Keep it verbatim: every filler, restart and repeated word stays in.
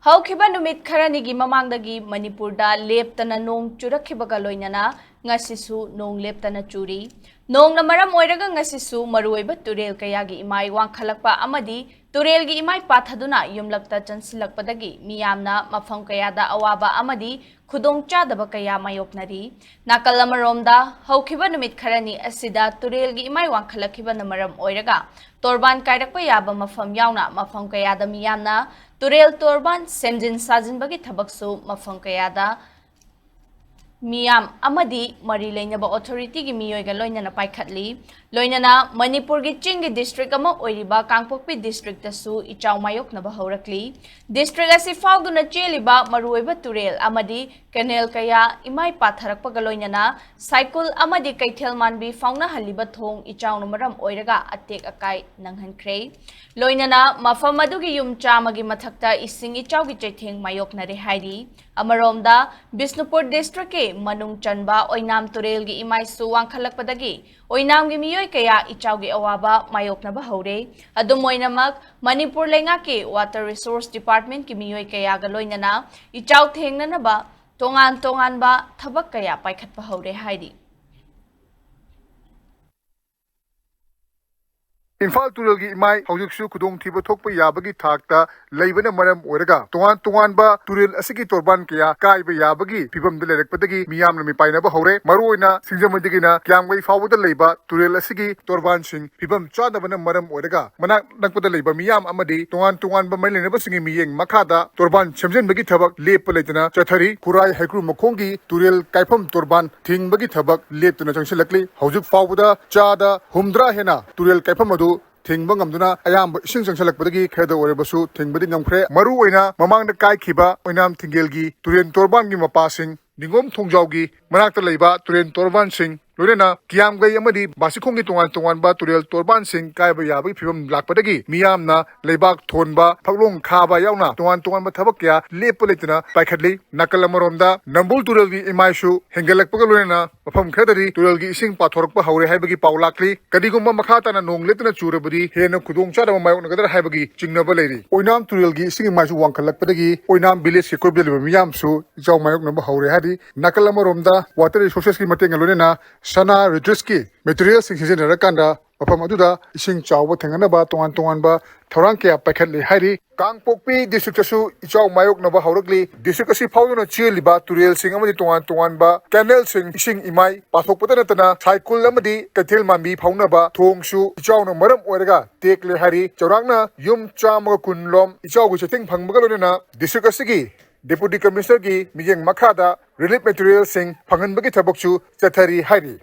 ꯍꯧꯈꯤꯕ ꯅꯨꯃꯤꯠ ꯈꯔꯅꯤꯒꯤ ꯃꯃꯥꯡꯗꯒꯤ ꯃꯅꯤꯄꯨꯔꯗ ꯂꯦꯞꯇꯅ ꯅꯣꯡ ꯆꯨꯔꯛꯈꯤꯕꯒ ꯂꯣꯏꯅꯅ ꯉꯁꯤꯁꯨ ꯅꯣꯡ ꯂꯦꯞꯇꯅ ꯆꯨꯔꯤ꯫ ꯅꯣꯡꯅ ꯃꯔꯝ ꯑꯣꯏꯔꯒ ꯉꯁꯤꯁꯨ ꯃꯔꯨꯑꯣꯏꯕ ꯇꯨꯔꯦꯜ ꯀꯌꯥꯒꯤ ꯏꯃꯥꯏ ꯋꯥꯡꯈꯠꯂꯛꯄ ꯑꯃꯗꯤ ꯇꯨꯔꯦꯜꯒꯤ ꯏꯃꯥꯏ ꯄꯥꯊꯗꯨꯅ ꯌꯨꯝꯂꯛꯇ ꯆꯪꯁꯤꯜꯂꯛꯄꯗꯒꯤ ꯃꯤꯌꯥꯝꯅ ꯃꯐꯝ ꯀꯌꯥꯗ ꯑꯋꯥꯕ ꯑꯃꯗꯤ ꯈꯨꯗꯣꯡꯆꯥꯗꯕ ꯀꯌꯥ ꯃꯥꯌꯣꯛꯅꯔꯤ꯫ ꯅꯥꯀꯜ ꯑꯃꯔꯣꯝꯗ, ꯍꯧꯈꯤꯕ ꯅꯨꯃꯤꯠ ꯈꯔꯅꯤ ꯑꯁꯤꯗ ꯇꯨꯔꯦꯜꯒꯤ ꯏꯃꯥꯏ ꯋꯥꯡꯈꯠꯂꯛꯈꯤꯕꯅ ꯃꯔꯝ ꯑꯣꯏꯔꯒ ꯇꯣꯔꯕꯥꯟ ꯀꯥꯏꯔꯛꯄ ꯌꯥꯕ ꯃꯐꯝ ꯌꯥꯎꯅ ꯃꯐꯝ ꯀꯌꯥꯗ ꯃꯤꯌꯥꯝꯅ ꯇꯨꯔꯦꯜ ꯇꯣꯔꯕꯥꯟ ꯁꯦꯝꯖꯤꯟ ꯁꯥꯖꯤꯟꯕꯒꯤ ꯊꯕꯛꯁꯨ ꯃꯐꯝ ꯀꯌꯥꯗ ꯃꯤꯌꯥꯝ ꯑꯃꯗꯤ ꯃꯔꯤ ꯂꯩꯅꯕ ꯑꯣꯊꯣꯔꯤꯇꯤꯒꯤ ꯃꯤꯑꯣꯏꯒ ꯂꯣꯏꯅꯅ ꯄꯥꯏꯈꯠꯂꯤ꯫ ꯂꯣꯏꯅꯅ ꯃꯅꯤꯄꯨꯔꯒꯤ ꯆꯤꯡꯒꯤ ꯗꯤꯁꯇ꯭ꯔꯤꯛ ꯑꯃ ꯑꯣꯏꯔꯤꯕ ꯀꯥꯡꯄꯣꯛꯄꯤ ꯗꯤꯁꯇ꯭ꯔꯤꯛꯇꯁꯨ ꯏꯆꯥꯎ ꯃꯥꯌꯣꯛꯅꯕ ꯍꯧꯔꯛꯂꯤ꯫ ꯗꯤꯁꯇ꯭ꯔꯤꯛ ꯑꯁꯤ ꯐꯥꯎꯗꯨꯅ ꯆꯦꯜꯂꯤꯕ ꯃꯔꯨꯑꯣꯏꯕ ꯇꯨꯔꯦꯜ ꯑꯃꯗꯤ ꯀꯦꯅꯦꯜ ꯀꯌꯥ ꯏꯃꯥꯏ ꯄꯥꯊꯔꯛꯄꯒ ꯂꯣꯏꯅꯅ ꯁꯥꯏꯀꯨꯜ ꯑꯃꯗꯤ ꯀꯩꯊꯦꯜ ꯃꯥꯟꯕꯤ ꯐꯥꯎꯅꯍꯜꯂꯤꯕ ꯊꯣꯡ ꯏꯆꯥꯎꯅ ꯃꯔꯝ ꯑꯣꯏꯔꯒ ꯑꯇꯦꯛ ꯑꯀꯥꯏ ꯅꯪꯍꯟꯈ꯭ꯔꯦ꯫ ꯂꯣꯏꯅꯅ ꯃꯐꯝ ꯑꯗꯨꯒꯤ ꯌꯨꯝ ꯆꯥꯝꯃꯒꯤ ꯃꯊꯛꯇ ꯏꯁꯤꯡ ꯏꯆꯥꯎꯒꯤ ꯆꯩꯊꯦꯡ ꯃꯥꯌꯣꯛꯅꯔꯦ ꯍꯥꯏꯔꯤ꯫ ꯑꯃꯔꯣꯝꯗ, ꯕꯤꯁꯅꯨꯄꯨꯔ ꯗꯤꯁꯇ꯭ꯔꯤꯛꯀꯤ ꯃꯅꯨꯡ ꯆꯟꯕ ꯑꯣꯏꯅꯥꯝ ꯇꯨꯔꯦꯜꯒꯤ ꯏꯃꯥꯏꯁꯨ ꯋꯥꯡꯈꯠꯂꯛꯄꯗꯒꯤ ꯑꯣꯏꯅꯥꯝꯒꯤ ꯃꯤꯑꯣꯏ ꯀꯌꯥ ꯏꯆꯥꯎꯒꯤ ꯑꯋꯥꯕ ꯃꯥꯌꯣꯛꯅꯕ ꯍꯧꯔꯦ꯫ ꯑꯗꯨꯝ ꯑꯣꯏꯅꯃꯛ, ꯃꯅꯤꯄꯨꯔ ꯂꯩꯉꯥꯛꯀꯤ ꯋꯥꯇꯔ ꯔꯤꯁꯣꯔꯁ ꯗꯤꯄꯥꯔꯠꯃꯦꯟꯠꯀꯤ ꯃꯤꯑꯣꯏ ꯀꯌꯥꯒ ꯂꯣꯏꯅꯅ ꯏꯆꯥꯎ ꯊꯦꯡꯅꯅꯕ ꯇꯣꯉꯥꯟ ꯇꯣꯉꯥꯟꯕ ꯊꯕꯛ ꯀꯌꯥ ꯄꯥꯏꯈꯠꯄ ꯍꯧꯔꯦ ꯍꯥꯏꯔꯤ꯫ ꯏꯝꯐꯥꯜ ꯇꯨꯔꯦꯜꯒꯤ ꯏꯃꯥꯏ ꯍꯧꯖꯤꯛꯁꯨ ꯈꯨꯗꯣꯡꯊꯤꯕ ꯊꯣꯛꯄ ꯌꯥꯕꯒꯤ ꯊꯥꯛꯇ ꯂꯩꯕꯅ ꯃꯔꯝ ꯑꯣꯏꯔꯒ ꯇꯣꯉꯥꯟ ꯇꯣꯉꯥꯟꯕ ꯇꯨꯔꯦꯜ ꯑꯁꯤꯒꯤ ꯇꯣꯔꯕꯥꯟ ꯀꯌꯥ ꯀꯥꯏꯕ ꯌꯥꯕꯒꯤ ꯐꯤꯕꯝꯗ ꯂꯩꯔꯛꯄꯗꯒꯤ ꯃꯤꯌꯥꯝꯅ ꯃꯤꯄꯥꯏꯅꯕ ꯍꯧꯔꯦ꯫ ꯃꯔꯨꯑꯣꯏꯅ ꯁꯤꯡꯖꯃꯩꯗꯒꯤꯅ ꯀꯤꯌꯥꯝꯒꯩ ꯐꯥꯎꯕꯗ ꯂꯩꯕ ꯇꯨꯔꯦꯜ ꯑꯁꯤꯒꯤ ꯇꯣꯔꯕꯥꯟꯁꯤꯡ ꯐꯤꯕꯝ ꯆꯥꯗꯕꯅ ꯃꯔꯝ ꯑꯣꯏꯔꯒ ꯃꯅꯥꯛ ꯅꯛꯄꯗ ꯂꯩꯕ ꯃꯤꯌꯥꯝ ꯑꯃꯗꯤ ꯇꯣꯉꯥꯟ ꯇꯣꯉꯥꯟꯕ ꯃꯔꯤ ꯂꯩꯅꯕꯁꯤꯡꯒꯤ ꯃꯤꯠꯌꯦꯡ ꯃꯈꯥꯗ ꯇꯣꯔꯕꯥꯟ ꯁꯦꯝꯖꯤꯟꯕꯒꯤ ꯊꯕꯛ ꯂꯦꯞꯄ ꯂꯩꯇꯅ ꯆꯠꯊꯔꯤ꯫ ꯈꯨꯔꯥꯏ ꯍꯩꯀ꯭ꯔꯨ ꯃꯈꯣꯡꯒꯤ ꯇꯨꯔꯦꯜ ꯀꯥꯏꯐꯝ ꯇꯣꯔꯕꯥꯟ ꯊꯤꯡꯕꯒꯤ ꯊꯕꯛ ꯂꯦꯞꯇꯅ ꯆꯪꯁꯤꯜꯂꯛꯂꯤ꯫ ꯍꯧꯖꯤꯛ ꯐꯥꯎꯕꯗ ꯆꯥꯗ ꯍꯨꯝꯗ꯭ꯔꯥ ꯍꯦꯟꯅ ꯇꯨꯔꯦꯜ ꯀꯥꯏꯐꯝ ꯑꯗꯨ ꯊꯤꯡꯕ ꯉꯝꯗꯨꯅ ꯑꯌꯥꯝꯕ ꯏꯁꯤꯡ ꯆꯪꯁꯤꯜꯂꯛꯄꯗꯒꯤ ꯈꯔꯗ ꯑꯣꯏꯔꯕꯁꯨ ꯊꯤꯡꯕꯗꯤ ꯉꯝꯈ꯭ꯔꯦ꯫ ꯃꯔꯨ ꯑꯣꯏꯅ ꯃꯃꯥꯡꯗ ꯀꯥꯏꯈꯤꯕ ꯑꯣꯏꯅꯥꯝ ꯊꯤꯡꯒꯦꯜꯒꯤ ꯇꯨꯔꯦꯜ ꯇꯣꯔꯕꯥꯟꯒꯤ ꯃꯄꯥꯁꯤꯡ, ꯅꯤꯉꯣꯝ ꯊꯣꯡꯖꯥꯎꯒꯤ ꯃꯅꯥꯛꯇ ꯂꯩꯕ ꯇꯨꯔꯦꯜ ꯇꯣꯔꯕꯥꯟꯁꯤꯡ, ꯂꯣꯏꯅꯅ ꯀꯤꯌꯥꯝꯒꯩ ꯑꯃꯗꯤ ꯕꯥꯁꯤꯈꯣꯡꯒꯤ ꯇꯣꯉꯥꯟ ꯇꯣꯉꯥꯟꯕ ꯇꯨꯔꯦꯜ ꯇꯣꯔꯕꯥꯟꯁꯤꯡ ꯀꯥꯏꯕ ꯌꯥꯕꯒꯤ ꯐꯤꯕꯝ ꯂꯥꯛꯄꯗꯒꯤ ꯃꯤꯌꯥꯝꯅ ꯂꯩꯕꯥꯛ ꯊꯣꯟꯕ, ꯐꯛꯂꯣꯡ ꯈꯥꯕ ꯌꯥꯎꯅ ꯇꯣꯉꯥꯟ ꯇꯣꯉꯥꯟꯕ ꯊꯕꯛ ꯀꯌꯥ ꯂꯦꯞꯄ ꯂꯩꯇꯅ ꯄꯥꯏꯈꯠꯂꯤ꯫ ꯅꯥꯀꯜ ꯑꯃꯔꯣꯝꯗ ꯅꯝꯕꯨꯜ ꯇꯨꯔꯦꯜꯒꯤ ꯏꯃꯥꯏꯁꯨ ꯍꯦꯟꯒꯠꯂꯛꯄꯒ ꯂꯣꯏꯅꯅ ꯃꯐꯝ ꯈꯔꯗꯗꯤ ꯇꯨꯔꯦꯜꯒꯤ ꯏꯁꯤꯡ ꯄꯥꯊꯣꯔꯛꯄ ꯍꯧꯔꯦ ꯍꯥꯏꯕꯒꯤ ꯄꯥꯎ ꯂꯥꯛꯂꯤ꯫ ꯀꯔꯤꯒꯨꯝꯕ ꯃꯈꯥ ꯇꯥꯅ ꯅꯣꯡ ꯂꯦꯞꯇꯅ ꯆꯨꯔꯕꯗꯤ ꯍꯦꯟꯅ ꯈꯨꯗꯣꯡꯆꯥꯗꯕ ꯃꯥꯌꯣꯛꯅꯒꯗ꯭ꯔꯥ ꯍꯥꯏꯕꯒꯤ ꯆꯤꯡꯅꯕ ꯂꯩꯔꯤ꯫ ꯑꯣꯏꯅꯥꯝ ꯇꯨꯔꯦꯜꯒꯤ ꯏꯁꯤꯡ ꯏꯃꯥꯏꯁꯨ ꯋꯥꯡꯈꯠꯂꯛꯄꯗꯒꯤ ꯑꯣꯏꯅꯥꯝ ꯚꯤꯂꯦꯖꯀꯤ ꯑꯀꯣꯏꯕꯗ ꯂꯩꯕ ꯃꯤꯌꯥꯝꯁꯨ ꯏꯆꯥꯎ ꯃꯥꯌꯣꯛꯅꯕ ꯍꯧꯔꯦ ꯍꯥꯏꯔꯤ꯫ ꯅꯥꯀꯜ ꯑꯃꯔꯣꯝꯗ ꯋꯥꯇꯔ ꯔꯤꯁꯣꯔꯁꯦꯁꯀꯤ ꯃꯇꯦꯡꯒ ꯂꯣꯏꯅꯅ ꯁꯅꯥ ꯔꯤꯇ꯭ꯔꯤꯁꯀꯤ ꯃꯦꯇꯔꯤꯌꯦꯜꯁꯤꯡ ꯁꯤꯖꯤꯟꯅꯔꯀꯥꯟꯗ ꯃꯐꯝ ꯑꯗꯨꯗ ꯏꯁꯤꯡ ꯆꯥꯎꯕ ꯊꯦꯡꯅꯅꯕ ꯇꯣꯉꯥꯟ ꯇꯣꯉꯥꯟꯕ ꯊꯧꯔꯥꯡ ꯀꯌꯥ ꯄꯥꯏꯈꯠꯂꯤ ꯍꯥꯏꯔꯤ꯫ ꯀꯥꯡꯄꯣꯛꯄꯤ ꯗꯤꯁꯇ꯭ꯔꯤꯛꯇꯁꯨ ꯏꯆꯥꯎ ꯃꯥꯌꯣꯛꯅꯕ ꯍꯧꯔꯛꯂꯤ꯫ ꯗꯤꯁꯇ꯭ꯔꯤꯛ ꯑꯁꯤ ꯐꯥꯎꯗꯨꯅ ꯆꯦꯜꯂꯤꯕ ꯇꯨꯔꯦꯜꯁꯤꯡ ꯑꯃꯗꯤ ꯇꯣꯉꯥꯟ ꯇꯣꯉꯥꯟꯕ ꯀꯦꯅꯦꯜꯁꯤꯡ ꯏꯁꯤꯡ ꯏꯃꯥꯏ ꯄꯥꯊꯣꯛꯄꯇ ꯅꯠꯇꯅ ꯁꯥꯏꯀꯨꯜ ꯑꯃꯗꯤ ꯀꯩꯊꯦꯜ ꯃꯥꯟꯕꯤ ꯐꯥꯎꯅꯕ ꯊꯣꯡꯁꯨ ꯏꯆꯥꯎꯅ ꯃꯔꯝ ꯑꯣꯏꯔꯒ ꯇꯦꯛꯂꯦ ꯍꯥꯏꯔꯤ꯫ ꯆꯥꯎꯔꯥꯛꯅ ꯌꯨꯝ ꯆꯥꯝꯃꯒ ꯀꯨꯟ ꯂꯣꯝ ꯏꯆꯥꯎꯒꯤ ꯆꯩꯊꯦꯡ ꯐꯪꯕꯒ ꯂꯣꯏꯅꯅ ꯗꯤꯁꯇ꯭ꯔꯤꯛ ꯑꯁꯤꯒꯤ ꯗꯦꯄꯨꯇꯤ ꯀꯃꯤꯁꯅꯔꯒꯤ ꯃꯤꯠꯌꯦꯡ ꯃꯈꯥꯗ ꯔꯤꯂꯤꯐ ꯃꯦꯇꯔꯤꯌꯦꯜꯁꯤꯡ ꯐꯪꯍꯟꯕꯒꯤ ꯊꯕꯛꯁꯨ ꯆꯠꯊꯔꯤ ꯍꯥꯏꯔꯤ꯫